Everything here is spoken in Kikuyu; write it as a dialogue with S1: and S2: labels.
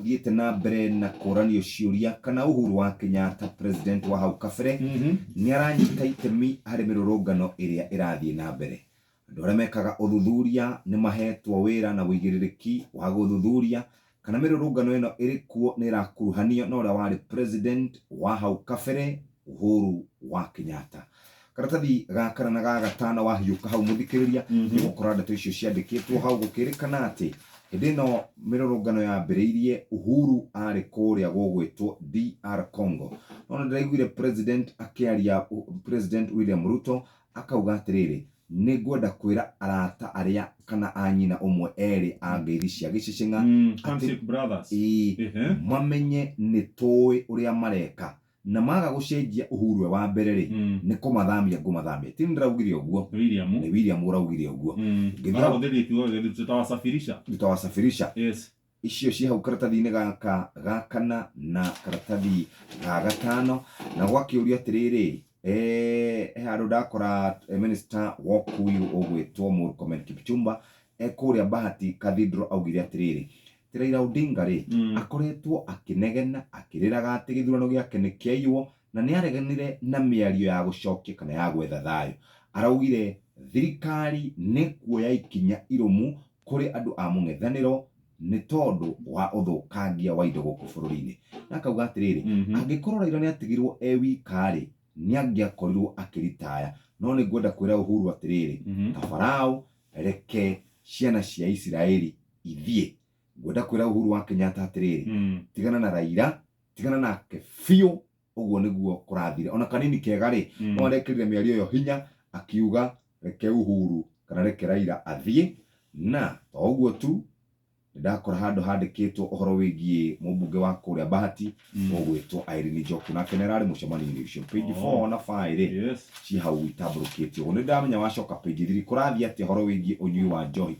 S1: Gũthiĩte na mbere na kũranio ciũria kana Uhuru wa Kenyatta, president wa hau kabere, nĩ aranyita itemi harĩ mĩrũrũngano ĩrĩa ĩrathiĩ na mbere. Andũ arĩa mekaga ũthuthuria nĩ mahetwo wĩra na ũigĩrĩrĩki wa gũthuthuria kana mĩrũrũngano ĩno ĩrĩ kuo nĩ ĩrakuruhanio na ũrĩa warĩ president wa hau kabere, Uhuru wa Kenyatta. Karatathi ga kana na ga gatano wahiũka hau, mũthikĩrĩria, nĩ gũkora ndeto icio ciandĩkĩtwo hau, gũkĩrĩkana atĩ hĩndĩ ĩno mĩrũrũngano yambĩrĩirie, Uhuru arĩ kũrĩa gũgwĩtwo DR Congo. No nĩ ndĩraiguire president akĩaria, President William Ruto akauga atĩrĩrĩ, "Nĩ ngwenda kwĩra arata arĩa kana a nyina ũmwe erĩ a ngeithi cia gĩcĩcĩng'a
S2: Handshake Brothers.
S1: Ĩĩ, mamenye nĩ tũĩ ũrĩa mareka, na maga gũcenjia Uhuru we wa mbere rĩ, nĩ kũmathamia ngũmathamia." Ti ndĩraugire ũguo.
S2: William.
S1: Nĩ William ũraugire ũguo. Ngĩthira.
S2: Arahũthĩrire kiugo gĩthĩ, "Tutawasafirisha."
S1: "Tutawasafirisha." Icio ci hau karatathi-inĩ gaka ga kana na karatathi ga gatano. Na gwakĩũrio atĩrĩrĩ, he handũ ndakora minister wa ũkui ũgwĩtwo Murkomen Kipchumba e kũrĩa Bahati Cathedral augire atĩrĩrĩ, ti Raila Odinga rĩ, akoretwo akĩnegena akĩrĩraga atĩ gĩthurano gĩake nĩ kĩaiywo, na nĩ areganire na mĩario ya gũcokia kana ya gwetha thayũ. Araugire thirikari nĩ kuoya ikinya irũmu kũrĩ andũ a mũng'ethanĩro nĩ tondũ wa ũthũkangia wa indo gũkũ bũrũri-inĩ. Na akauga atĩrĩrĩ, angĩkorwo Raila nĩ atigirwo e wika rĩ, nĩ angĩakorirwo akĩritaya. No nĩ ngwenda kwĩra Uhuru atĩrĩrĩ, ta Farao, reke ciana cia Isiraeli ithiĩ. Ngwenda kwĩra Uhuru wa Kenyatta atĩrĩrĩ, tigana na Raila, tigana nake biũ. Ũguo nĩguo kũrathire. Ona kanini kega rĩ, no arekĩrire mĩario ĩyo hinya akiuga reke Uhuru kana reke Raila athiĩ. Na to ũguo tu, nĩ ndakora handũ handĩkĩtwo ũhoro wĩgiĩ mũmbunge wa kũrĩa Bahati ũgwĩtwo Irene Njoku, nake nĩ ararĩ mũcemanio-inĩ ũcio. Page 4 na 5 rĩ, ci hau itambũrũkĩtio ũguo. Nĩ ndamenya wacoka page 3, kũrathiĩ atĩa ũhoro wĩgiĩ ũnyui wa njohi?